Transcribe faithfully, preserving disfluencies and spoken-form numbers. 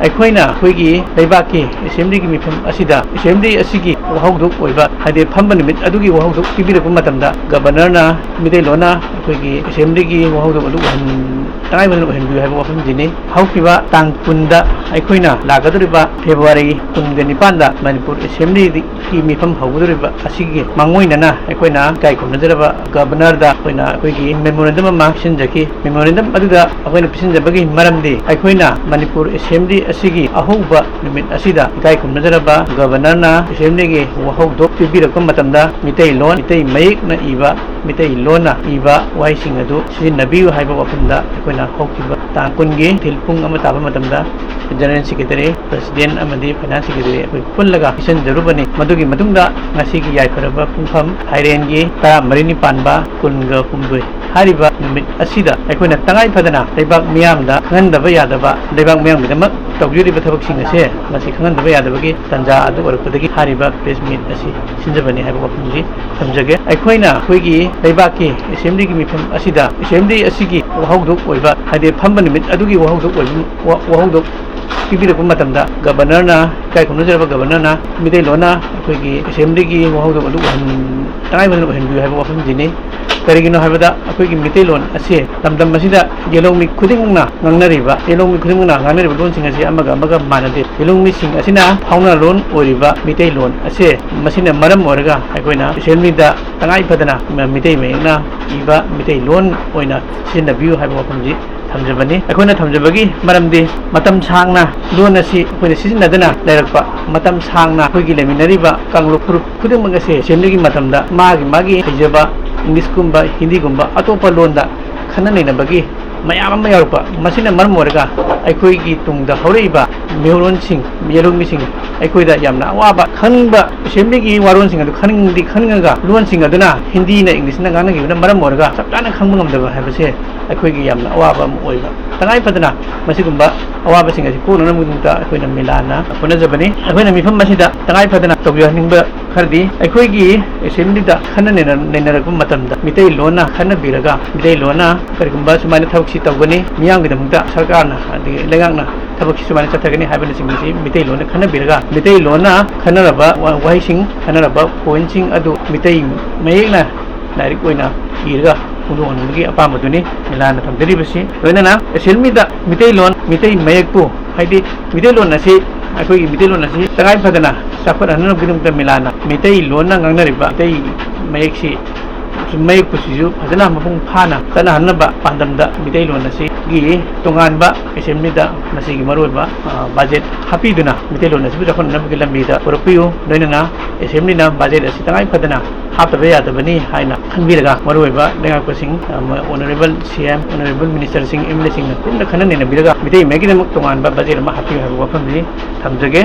ꯑꯩꯈꯣꯏꯅ ꯑꯩꯈꯣꯏꯒꯤ ꯂꯩꯕꯥꯛꯀꯤ ꯑꯦꯁꯦꯝꯕ꯭ꯂꯤꯒꯤ ꯃꯤꯐꯝ ꯑꯁꯤꯗ ꯑꯦꯁꯦꯝꯕ꯭ꯂꯤ ꯑꯁꯤꯒꯤ ꯋꯥꯍꯧꯗꯣꯛ ꯑꯣꯏꯕ, ꯍꯥꯏꯗꯤ ꯐꯝꯕ ꯅꯨꯃꯤꯠ ꯑꯗꯨꯒꯤ ꯋꯥꯍꯧꯗꯣꯛ ꯄꯤꯕꯤꯔꯛꯄ ꯃꯇꯝꯗ ꯒꯕꯔꯅꯔꯅ ꯃꯤꯇꯩꯂꯣꯟꯅ ꯑꯩꯈꯣꯏꯒꯤ ꯑꯦꯁꯦꯝꯕ꯭ꯂꯤꯒꯤ ꯋꯥꯍꯧꯗꯣꯛ ꯑꯗꯨ ꯑꯣꯏꯍꯟ-, ꯇꯉꯥꯏ ꯐꯗꯅ ꯑꯣꯏꯍꯟꯕꯤꯌꯨ ꯍꯥꯏꯕ ꯋꯥꯐꯝꯁꯤꯅꯤ꯫ ꯍꯧꯈꯤꯕ ꯇꯥꯡ ꯀꯨꯟꯗ ꯑꯩꯈꯣꯏꯅ ꯂꯥꯛꯀꯗꯧꯔꯤꯕ ꯐꯦꯕ꯭ꯔꯨꯋꯥꯔꯤ ꯀꯨꯟꯒ ꯅꯤꯄꯥꯟꯗ ꯃꯅꯤꯄꯨꯔ ꯑꯦꯁꯦꯝꯕ꯭ꯂꯤꯒꯤ ꯃꯤꯐꯝ ꯍꯧꯒꯗꯧꯔꯤꯕ ꯑꯁꯤꯒꯤ ꯃꯥꯡꯑꯣꯏꯅꯅ ꯑꯩꯈꯣꯏꯅ ꯏꯀꯥꯏ ꯈꯨꯝꯅꯖꯔꯕ ꯒꯕꯔꯅꯔꯗ ꯑꯩꯈꯣꯏꯅ ꯑꯩꯈꯣꯏꯒꯤ ꯃꯦꯃꯣꯔꯦꯟꯗꯝ ꯑꯃ ꯄꯤꯁꯤꯟꯖꯈꯤ꯫ ꯃꯦꯃꯣꯔꯦꯟꯗꯝ ꯑꯗꯨꯗ ꯑꯩꯈꯣꯏꯅ ꯄꯤꯁꯤꯟꯖꯕꯒꯤ ꯃꯔꯝꯗꯤ ꯑꯩꯈꯣꯏꯅ ꯃꯅꯤꯄꯨꯔ ꯑꯦꯁꯦꯝꯕ꯭ꯂꯤ ꯑꯁꯤꯒꯤ ꯑꯍꯧꯕ ꯅꯨꯃꯤꯠ ꯑꯁꯤꯗ ꯏꯀꯥꯏ ꯈꯨꯝꯅꯖꯔꯕ ꯒꯕꯔꯅꯔꯅ ꯑꯦꯁꯦꯝꯕ꯭ꯂꯤꯒꯤ ꯋꯥꯍꯧꯗꯣꯛ ꯄꯤꯕꯤꯔꯛꯄ ꯃꯇꯝꯗ ꯃꯤꯇꯩꯂꯣꯟ, ꯃꯤꯇꯩ ꯃꯌꯦꯛꯅ ꯏꯕ, ꯃꯤꯇꯩꯂꯣꯟꯅ ꯏꯕ ꯋꯥꯍꯩꯁꯤꯡ ꯑꯗꯨ ꯁꯤꯖꯤꯟꯅꯕꯤꯌꯨ ꯍꯥꯏꯕ ꯋꯥꯐꯝꯗ ꯑꯩꯈꯣꯏꯅ ꯍꯧꯈꯤꯕ ꯇꯥꯡ ꯀꯨꯟꯒꯤ ꯅꯨꯡꯊꯤꯜ ꯄꯨꯡ ꯑꯃ ꯇꯥꯕ ꯃꯇꯝꯗ ꯖꯦꯅꯔꯦꯜ ꯁꯦꯀ꯭ꯔꯦꯇꯔꯤ, ꯄ꯭ꯔꯁꯤꯗꯦꯟ ꯑꯃꯗꯤ ꯐꯥꯏꯅꯥꯟꯁ ꯁꯦꯀ꯭ꯔꯦꯇꯔꯤ ꯑꯩꯈꯣꯏ ꯄꯨꯜꯂꯒ ꯄꯤꯁꯤꯟꯖꯔꯨꯕꯅꯤ꯫ ꯃꯗꯨꯒꯤ ꯃꯇꯨꯡꯗ ꯉꯁꯤꯒꯤ ꯌꯥꯏꯐꯔꯕ ꯄꯨꯡꯐꯝ ꯐꯥꯏꯔꯦꯟꯒꯤ ꯇꯔꯥꯃꯔꯤꯅꯤ ꯄꯥꯟꯕ ꯀꯨꯟꯒ ꯍꯨꯝꯗꯣꯏ ꯍꯥꯏꯔꯤꯕ ꯅꯨꯃꯤꯠ ꯑꯁꯤꯗ ꯑꯩꯈꯣꯏꯅ ꯇꯉꯥꯏ ꯐꯗꯅ ꯂꯩꯕꯥꯛ ꯃꯤꯌꯥꯝꯗ ꯈꯪꯍꯟꯗꯕ ꯌꯥꯗꯕ, ꯂꯩꯕꯥꯛ ꯃꯤꯌꯥꯝꯒꯤꯗꯃꯛ ꯇꯧꯖꯔꯤꯕ ꯊꯕꯛꯁꯤꯡ ꯑꯁꯦ ꯃꯁꯤ ꯈꯪꯍꯟꯗꯕ ꯌꯥꯗꯕꯒꯤ ꯇꯥꯟꯖꯥ ꯑꯗꯨ ꯑꯣꯏꯔꯛꯄꯗꯒꯤ ꯍꯥꯏꯔꯤꯕ ꯄ꯭ꯔꯦꯁ ꯃꯤꯠ ꯑꯁꯤ ꯁꯤꯟꯖꯕꯅꯤ ꯍꯥꯏꯕ ꯋꯥꯐꯝꯁꯤ ꯊꯝꯖꯒꯦ꯫ ꯑꯩꯈꯣꯏꯅ ꯑꯩꯈꯣꯏꯒꯤ ꯂꯩꯕꯥꯛꯀꯤ ꯑꯦꯁꯦꯝꯕ꯭ꯂꯤꯒꯤ ꯃꯤꯐꯝ ꯑꯁꯤꯗ ꯑꯦꯁꯦꯝꯕ꯭ꯂꯤ ꯑꯁꯤꯒꯤ ꯋꯥꯍꯧꯗꯣꯛ ꯑꯣꯏꯕ, ꯍꯥꯏꯗꯤ ꯐꯝꯕ ꯅꯨꯃꯤꯠ ꯑꯗꯨꯒꯤ ꯋꯥꯍꯧꯗꯣꯛ ꯑꯣꯏꯕ, ꯋꯥ-, ꯋꯥꯍꯧꯗꯣꯛ ꯄꯤꯕꯤꯔꯛꯄ ꯃꯇꯝꯗ ꯒꯕꯔꯅꯔꯅ, ꯏꯀꯥꯏ ꯈꯨꯝꯅꯖꯔꯕ ꯒꯕꯔꯅꯔꯅ ꯃꯤꯇꯩꯂꯣꯟꯅ ꯑꯩꯈꯣꯏꯒꯤ ꯑꯦꯁꯦꯝꯕ꯭ꯂꯤꯒꯤ ꯋꯥꯍꯧꯗꯣꯛ ꯑꯗꯨ ꯑꯣꯏꯍꯟ-, ꯇꯉꯥꯏ ꯐꯗꯅ ꯑꯣꯏꯍꯟꯕꯤꯌꯨ ꯍꯥꯏꯕ ꯋꯥꯐꯝꯁꯤꯅꯤ꯫ ꯀꯔꯤꯒꯤꯅꯣ ꯍꯥꯏꯕꯗ ꯑꯩꯈꯣꯏꯒꯤ ꯃꯤꯇꯩꯂꯣꯟ ꯑꯁꯤ ꯂꯝꯗꯝ ꯑꯁꯤꯗ ꯌꯦꯜꯍꯧꯃꯤ ꯈꯨꯗꯤꯡꯃꯛꯅ ꯉꯥꯡꯅꯔꯤꯕ, ꯌꯦꯜꯍꯧꯃꯤ ꯈꯨꯗꯤꯡꯃꯛꯅ ꯉꯥꯡꯅꯔꯤꯕ ꯂꯣꯟꯁꯤꯡ ꯑꯁꯤ ꯑꯃꯒ ꯑꯃꯒ ꯃꯥꯟꯅꯗꯦ꯫ ꯌꯦꯜꯍꯧꯃꯤꯁꯤꯡ ꯑꯁꯤꯅ ꯐꯥꯎꯅ ꯂꯣꯟ ꯑꯣꯏꯔꯤꯕ ꯃꯤꯇꯩꯂꯣꯟ ꯑꯁꯦ, ꯃꯁꯤꯅ ꯃꯔꯝ ꯑꯣꯏꯔꯒ ꯑꯩꯈꯣꯏꯅ ꯑꯦꯁꯦꯝꯕ꯭ꯂꯤꯗ ꯇꯉꯥꯏ ꯐꯗꯅ ꯃꯤꯇꯩ ꯃꯌꯦꯛꯅ ꯏꯕ ꯃꯤꯇꯩꯂꯣꯟ ꯑꯣꯏꯅ ꯁꯤꯖꯤꯟꯅꯕꯤꯌꯨ ꯍꯥꯏꯕ ꯋꯥꯐꯝꯁꯤ ꯊꯝꯖꯕꯅꯤ꯫ ꯑꯩꯈꯣꯏꯅ ꯊꯝꯖꯕꯒꯤ ꯃꯔꯝꯗꯤ ꯃꯇꯝ ꯁꯥꯡꯅ ꯂꯣꯟ ꯑꯁꯤ ꯑꯩꯈꯣꯏꯅ ꯁꯤꯖꯤꯟꯅꯗꯅ ꯂꯩꯔꯛꯄ, ꯃꯇꯝ ꯁꯥꯡꯅ ꯑꯩꯈꯣꯏꯒꯤ ꯂꯩꯃꯤꯟꯅꯔꯤꯕ ꯀꯥꯡꯂꯨꯞ ꯐꯨꯔꯨꯞ ꯈꯨꯗꯤꯡꯃꯛ ꯑꯁꯦ ꯑꯦꯁꯦꯝꯕ꯭ꯂꯤꯒꯤ ꯃꯇꯝꯗ ꯃꯥꯒꯤ ꯃꯥꯒꯤ ꯍꯩꯖꯕ ꯏꯪꯂꯤꯁꯀꯨꯝꯕ, ꯍꯤꯟꯗꯤꯒꯨꯝꯕ, ꯑꯇꯣꯞꯄ ꯂꯣꯟꯗ ꯈꯟꯅ ꯅꯩꯅꯕꯒꯤ ꯃꯌꯥꯝ ꯑꯃ ꯌꯥꯎꯔꯛꯄ, ꯃꯁꯤꯅ ꯃꯔꯝ ꯑꯣꯏꯔꯒ ꯑꯩꯈꯣꯏꯒꯤ ꯇꯨꯡꯗ ꯍꯧꯔꯛꯏꯕ ꯃꯤꯔꯣꯟꯁꯤꯡ, ꯌꯦꯜꯍꯧꯃꯤꯁꯤꯡ ꯑꯩꯈꯣꯏꯗ ꯌꯥꯝꯅ ꯑꯋꯥꯕ, ꯈꯪꯅꯤꯡꯕ, ꯑꯦꯁꯦꯝꯕ꯭ꯂꯤꯒꯤ ꯋꯥꯔꯣꯟꯁꯤꯡ ꯑꯗꯨ ꯈꯪꯅꯤꯡꯗꯤ ꯈꯪꯅꯤꯡꯉꯒ ꯂꯣꯟꯁꯤꯡ ꯑꯗꯨꯅ ꯍꯤꯟꯗꯤꯅ ꯏꯪꯂꯤꯁꯅ ꯉꯥꯡꯅꯈꯤꯕꯅ ꯃꯔꯝ ꯑꯣꯏꯔꯒ ꯆꯞ ꯆꯥꯅ ꯈꯪꯕ ꯉꯝꯗꯕ ꯍꯥꯏꯕꯁꯦ ꯑꯩꯈꯣꯏꯒꯤ ꯌꯥꯝꯅ ꯑꯋꯥꯕ ꯑꯃ ꯑꯣꯏꯕ꯫ ꯇꯉꯥꯏ ꯐꯗꯅ ꯃꯁꯤꯒꯨꯝꯕ ꯑꯋꯥꯕꯁꯤꯡ ꯑꯁꯤ ꯀꯣꯛꯅꯅꯕꯒꯤꯗꯃꯛꯇ ꯑꯩꯈꯣꯏꯅ ꯃꯤꯂꯥꯟꯅ ꯍꯣꯠꯅꯖꯕꯅꯤ꯫ ꯑꯩꯈꯣꯏꯅ ꯃꯤꯐꯝ ꯑꯁꯤꯗ ꯇꯉꯥꯏ ꯐꯗꯅ ꯇꯧꯕꯤꯍꯟꯅꯤꯡꯕ ꯈꯔꯗꯤ, ꯑꯩꯈꯣꯏꯒꯤ ꯑꯦꯁꯦꯝꯕ꯭ꯂꯤꯗ ꯈꯟꯅ ꯅꯩꯅ-, ꯅꯩꯅꯔꯛꯄ ꯃꯇꯝꯗ ꯃꯤꯇꯩꯂꯣꯟꯅ ꯈꯟꯅꯕꯤꯔꯒ, ꯃꯤꯇꯩꯂꯣꯟꯅ ꯀꯔꯤꯒꯨꯝꯕ ꯁꯨꯃꯥꯏꯅ ꯊꯕꯛꯁꯤ ꯇꯧꯒꯅꯤ, ꯃꯤꯌꯥꯝꯒꯤꯗꯃꯛꯇ ꯁꯔꯀꯥꯔꯅ, ꯑꯗꯒꯤ ꯂꯩꯉꯥꯛꯅ ꯊꯕꯛꯁꯤ ꯁꯨꯃꯥꯏꯅ ꯆꯠꯊꯒꯅꯤ ꯍꯥꯏꯕꯅꯆꯤꯡꯕꯁꯤ ꯃꯤꯇꯩꯂꯣꯟꯅ ꯈꯟꯅꯕꯤꯔꯒ, ꯃꯤꯇꯩꯂꯣꯟꯅ ꯈꯟꯅꯔꯕ ꯋꯥ-, ꯋꯥꯍꯩꯁꯤꯡ, ꯈꯟꯅꯔꯕ ꯄꯣꯏꯟꯠꯁꯤꯡ ꯑꯗꯨ ꯃꯤꯇꯩ ꯃꯌꯦꯛꯅ ꯂꯥꯏꯔꯤꯛ ꯑꯣꯏꯅ ꯏꯔꯒ ꯐꯣꯡꯗꯣꯛꯍꯟꯕꯒꯤ ꯑꯄꯥꯝꯕꯗꯨꯅꯤ ꯃꯤꯂꯥꯟꯅ ꯊꯝꯖꯔꯤꯕꯁꯤ꯫ ꯂꯣꯏꯅꯅ ꯑꯦꯁꯦꯝꯕ꯭ꯂꯤꯗ ꯃꯤꯇꯩꯂꯣꯟ, ꯃꯤꯇꯩ ꯃꯌꯦꯛꯄꯨ, ꯍꯥꯏꯗꯤ ꯃꯤꯇꯩꯂꯣꯟ ꯑꯁꯤ, ꯑꯩꯈꯣꯏꯒꯤ ꯃꯤꯇꯩꯂꯣꯟ ꯑꯁꯤ ꯇꯉꯥꯏ ꯐꯗꯅ ꯆꯥꯎꯈꯠꯍꯟꯅꯕꯒꯤꯗꯃꯛꯇ ꯃꯤꯂꯥꯟꯅ ꯃꯤꯇꯩꯂꯣꯟꯅ ꯉꯥꯡꯅꯔꯤꯕ ꯃꯤꯇꯩ ꯃꯌꯦꯛꯁꯤ, ꯃꯌꯦꯛꯄꯨꯁꯤꯁꯨ ꯐꯖꯅ ꯃꯄꯨꯡ ꯐꯥꯅ ꯆꯠꯅꯍꯟꯅꯕ ꯄꯥꯟꯗꯝꯗ ꯃꯤꯇꯩꯂꯣꯟ ꯑꯁꯤꯒꯤ ꯇꯣꯉꯥꯟꯕ ꯑꯦꯁꯦꯝꯕ꯭ꯂꯤꯗ ꯃꯁꯤꯒꯤ ꯃꯔꯨꯑꯣꯏꯕ, ꯑ, ꯕꯖꯦꯠ ꯍꯥꯞꯄꯤꯗꯨꯅ ꯃꯤꯇꯩꯂꯣꯟ ꯑꯁꯤꯕꯨ ꯆꯥꯎꯈꯠꯅꯅꯕꯒꯤ ꯂꯝꯕꯤꯗ ꯄꯨꯔꯛꯄꯤꯌꯨ꯫ ꯂꯣꯏꯅꯅ ꯑꯦꯁꯦꯝꯕ꯭ꯂꯤꯅ ꯕꯖꯦꯠ ꯑꯁꯤ ꯇꯉꯥꯏ ꯐꯗꯅ ꯍꯥꯞꯇꯕ ꯌꯥꯗꯕꯅꯤ ꯍꯥꯏꯅ ꯈꯟꯕꯤꯔꯒ, ꯃꯔꯨꯑꯣꯏꯕ ꯂꯩꯉꯥꯛꯄꯁꯤꯡ, ꯑ, ꯑꯣꯅꯔꯦꯕꯜ ꯁꯤ ꯑꯦꯝ, ꯑꯣꯅꯔꯦꯕꯜ ꯃꯤꯅꯤꯁꯇꯔꯁꯤꯡ, ꯑꯦꯝ ꯑꯦꯜ ꯑꯦꯁꯤꯡꯅ ꯄꯨꯟꯅ ꯈꯟꯅ ꯅꯩꯅꯕꯤꯔꯒ ꯃꯤꯇꯩ ꯃꯌꯦꯛꯀꯤꯗꯃꯛ ꯇꯣꯉꯥꯟꯕ ꯕꯖꯦꯠ ꯑꯃ ꯍꯥꯞꯄꯤꯌꯨ ꯍꯥꯏꯕ ꯋꯥꯐꯝꯁꯤ ꯊꯝꯖꯒꯦ꯫